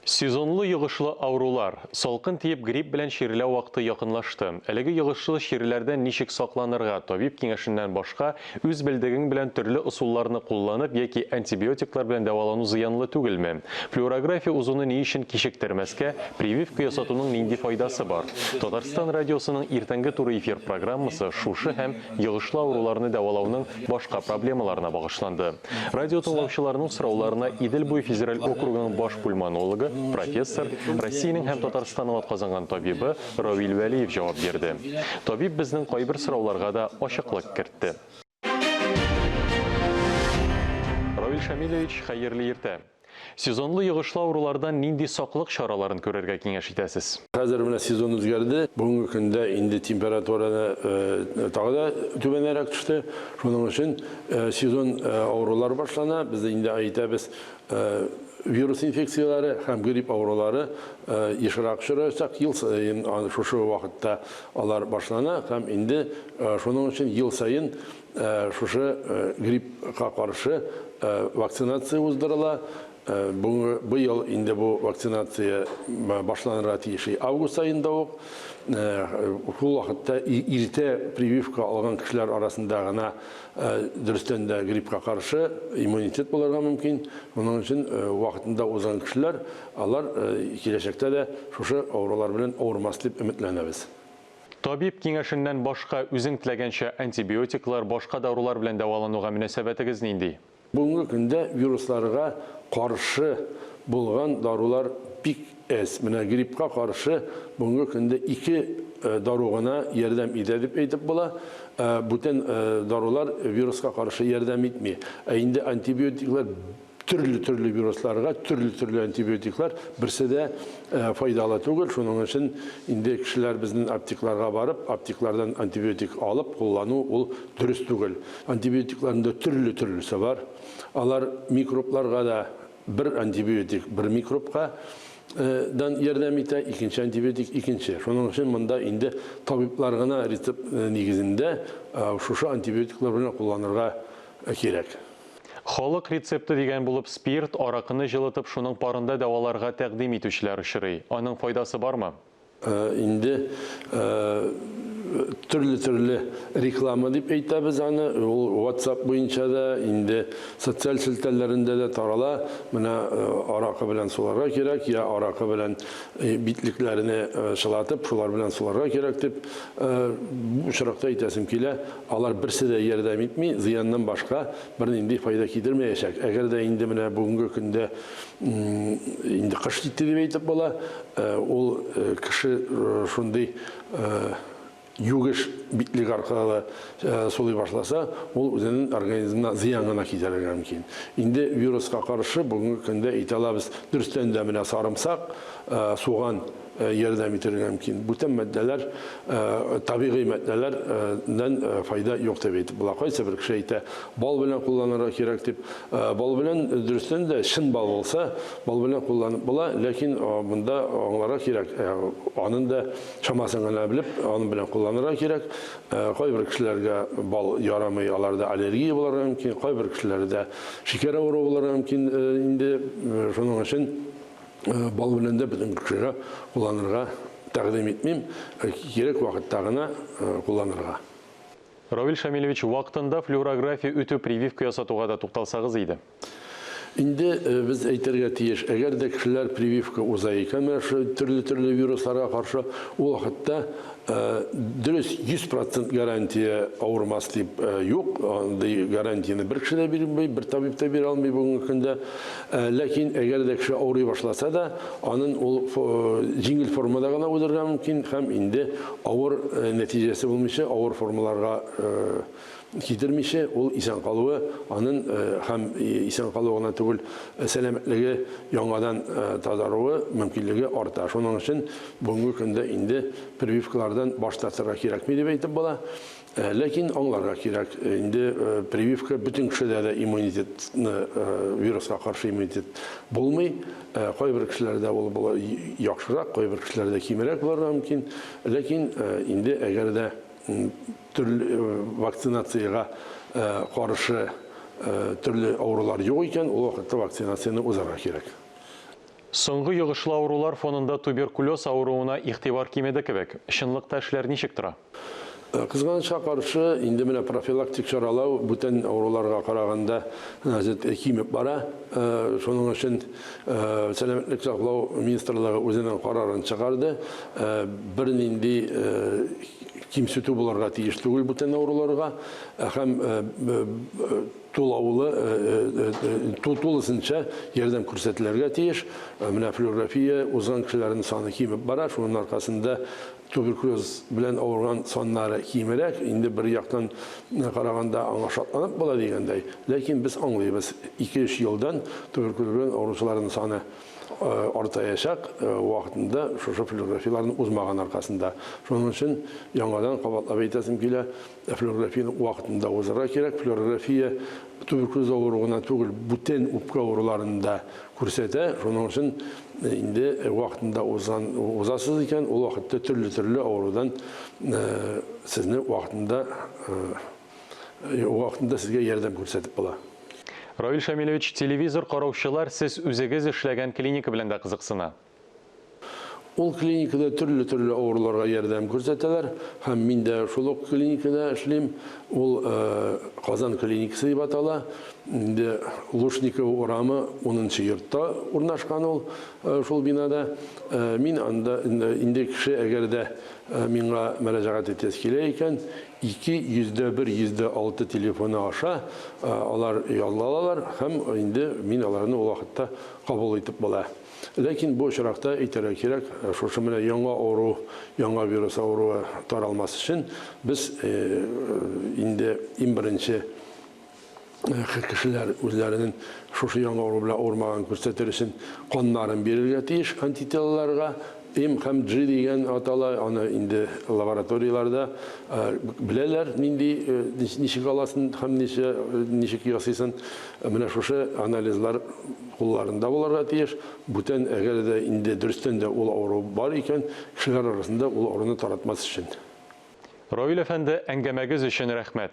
Сезонлы йогышлы авырулар. Салкын тиеп грипп белән чирләү вакыты якынлашты. Әлеге йогышлы чирләрдән ничек сакланырга, табиб киңәшеннән башка, үз белдегең белән төрле ысулларны кулланып яки антибиотиклар белән дәвалану зыянлы түгелме? Флюорография узуны ни өчен кичектермәскә, прививка ясатуның нинди файдасы бар? Татарстан радиосының иртәнге туры эфир программасы шушы һәм йогышлы авыруларны дәвалауның башка проблемаларына багышланды. Радио тыңлаучыларның сорауларына Идел буе федераль округының баш пульмонологы, профессор, Россиянең һәм Татарстанның атказанган табибы Равил Вәлиев җавап бирде. Табиб безнең кайбер сорауларга да ачыклык кертте. Равил Шамилевич, хәерле иртә! Сезонлы йогышлы авырулардан нинди саклык чараларын күрергә киңәш итәсез? Хәзер менә сезон үзгәрде. Бүгенге көндә инде температураны тагы да түбәнәрәк төште. Шуның өчен сезон авырулар башлана. Без инде әйтәбез, вирус инфекцияләре һәм грипп авырулары ешрак очраячак. Ел саен шушы вакытта алар башлана һәм инде шуның өчен ел саен Шушы гриппка каршы вакцинация уздырыла. Бүгенге быел инде бу вакцинация башланырга тиеш август аенда ук. Шул вакытта иртә прививка алган кешеләр арасында гына дөрестән дә гриппка каршы иммунитет булырга мөмкин. Моның өчен вакытында узган кешеләр, алар киләчәктә дә шушы авырулар белән авырмас дип өметләнәбез. Табиб киңәшеннән башка үзең теләгәнчә антибиотиклар, башка дарулар белән дәвалануга мөнәсәбәтегез нинди? Бүгенге көндә вирусларга каршы булган дарулар бик әз. Менә гриппка каршы бүгенге көндә ике дару гына ярдәм итә дип әйтеп була. Бүтән дарулар вируска каршы ярдәм итми. Ә инде антибиотиклар Төрле-төрле вирусларга төрле-төрле антибиотиклар берсе дә файдалы түгел. Шуның өчен инде кешеләр безнең аптекларга барып, аптеклардан антибиотик алып куллану ул дөрес түгел. Антибиотикларның да төрле-төрлесе бар. Алар микробларга да бер антибиотик бер микробка дан ярдәм итә, икенче антибиотик икенче. Шуның өчен монда инде табиблар гына рецепт нигезендә шушы антибиотиклар белән кулланырга кирәк. Халык рецепты дигән булып спирт, аракыны җылытып шуның парында дәваларга тәкъдим итүчеләр очрый. Аның файдасы бармы? Инде төрле-төрле реклама дип әйтәбез аны. Ул WhatsApp буенча да, инде социаль челтәрләрендә дә тарала. Менә аракы белән суларга кирәк, я аракы белән битлекләрне чылатып, шулар белән суларга кирәк дип. Бу очракта әйтәсем килә, алар берсе дә ярдәм итми, зыяннан башка бернинди файда китермәячәк. Әгәр дә инде менә бүгенге көндә инде кыш китте дип әйтеп була, ул кеше шундый югеш битлек аркылы сулый башласа, ул үзенең организмына зыян гына китерергә мөмкин. Инде вируска каршы бүгенге көндә әйтә алабыз, дөрестән дә менә сарымсак, суган ярдәм итәргә мөмкин. Бүтән матдәләр, табигый матдәләрдән файда юк дип әйтеп була. Кайсы бер кеше әйтә, бал белән кулланырга кирәк дип. Бал белән дөрестән дә чын бал булса, бал белән кулланып була, ләкин монда аңларга кирәк, аның да чамасын гына белеп, аның белән кулланырга кирәк. Кайбер кешеләргә бал ярамый, аларда аллергия булырга мөмкин, кайбер кешеләрдә шикәр авыруы булырга мөмкин инде. Шуның өчен Бал белән дә бөтен кешегә кулланырга тәкъдим итмим, кирәк вакытта гына кулланырга. Равил Шамилевич, вакытында флюорография үтү, прививка ясатуга да тукталсагыз иде. Инде без әйтергә тиеш, әгәр дә кешеләр прививка уза икән, менә шул төрле-төрле вирусларга каршы, ул вакытта Дөрес, 100 процент гарантия авырмас дип юк, андый гарантияне бер кеше дә бирми, бер табиб та бирә алмый бүгенге көндә. Ләкин әгәр дә кеше авырый башласа да, анын ул җиңел формада гына узырга мөмкин һәм инде авыр нәтиҗәсе булмыйча, авыр формаларга китермичә, ул исән калуы, анын һәм исән калуы гына түгел, сәламәтлеге яңадан тазаруы мөмкинлеге арта. Шуның өчен бүгенге көндә инде прививкалардан баш тартырга кирәкми дип әйтеп була. Ләкин аңларга кирәк, инде прививка бөтен кешедә дә иммунитетны, вируска каршы иммунитет булмый. Кайбер кешеләрдә ул була яхшырак, кайбер кешеләрдә кимрәк булырга мөмкин. Ләкин инде әгәр дә төрле вакцинациягә каршы төрле авырулар юк икән, ул вакытта вакцинацияне узарга кирәк. Соңгы йогышлы авырулар фонында туберкулез авыруына игътибар кимеде кебек. Чынлыкта эшләр ничек тора? Кызганычка каршы, инде менә профилактик чаралау бүтән авыруларга караганда значит, кимеп бара. Шуның өчен Сәламәтлек саклау министрлыгы үзенең карарын чыгарды. Бернинди кимсетү булырга тиеш түгел бүтән авыруларга һәм тулаулы тулысынча ярдәм күрсәтелергә тиеш. Менә флюорография узган кешеләрнең саны кимеп бара, шуның аркасында туберкулез белән авырган саннары кимерәк. Инде бер яктан караганда аңа шатланып була дигәндәй. Ләкин без аңлыйбыз, 2-3 елдан туберкулез белән авыручыларның саны артаячак, вакытында шушы флюорографияләрне узмаган аркасында. Шуның өчен яңадан кабатлап әйтәсем килә, флюорографияне вакытында узарга кирәк. Флюорография туберкулез авыруы гына түгел, бүтән үпкә авыруларын да күрсәтә. Шуның өчен инде вакытында узган узасыз икән, ул вакытта төрле-төрле авырудан сезне вакытында вакытында сезгә ярдәм күрсәтеп була. Равил Шамилевич, телевизор караучылар сез үзегез эшләгән клиника белән дә кызыксына. Ул клиникада төрле-төрле авыруларга ярдәм күрсәтәләр һәм мин дә шул ук клиникада эшлим. Ул Казан клиникасы дип атала. Инде Лушникова урамы 10 нчы йортта урнашкан ул шул бинада. Мин анда инде кеше әгәр дә миңа мөрәҗәгать итәсе килә икән, 2 101 106 телефоны аша алар языла алалар һәм инде мин аларны ул вакытта кабул итеп була. Ләкин бу очракта әйтергә кирәк, шушы менә яңа авыру, яңа вирус авыруы таралмас өчен без инде иң беренче кешеләр үзләренең шушы яңа авыру белән авырмаганын күрсәтер өчен каннарын бирергә тиеш антителаларга. М һәм G дигән атала, аны инде лабораторияләрдә беләләр, нинди ничек аласын һәм ничә ничек ясыйсын. Менә шушы анализлар кулларында булырга тиеш. Бүтән, әгәр дә инде дөрестән дә ул авыру бар икән, кешеләр арасында ул авыруны таратмас өчен. Равил әфәнде, әңгәмәгез өчен рәхмәт.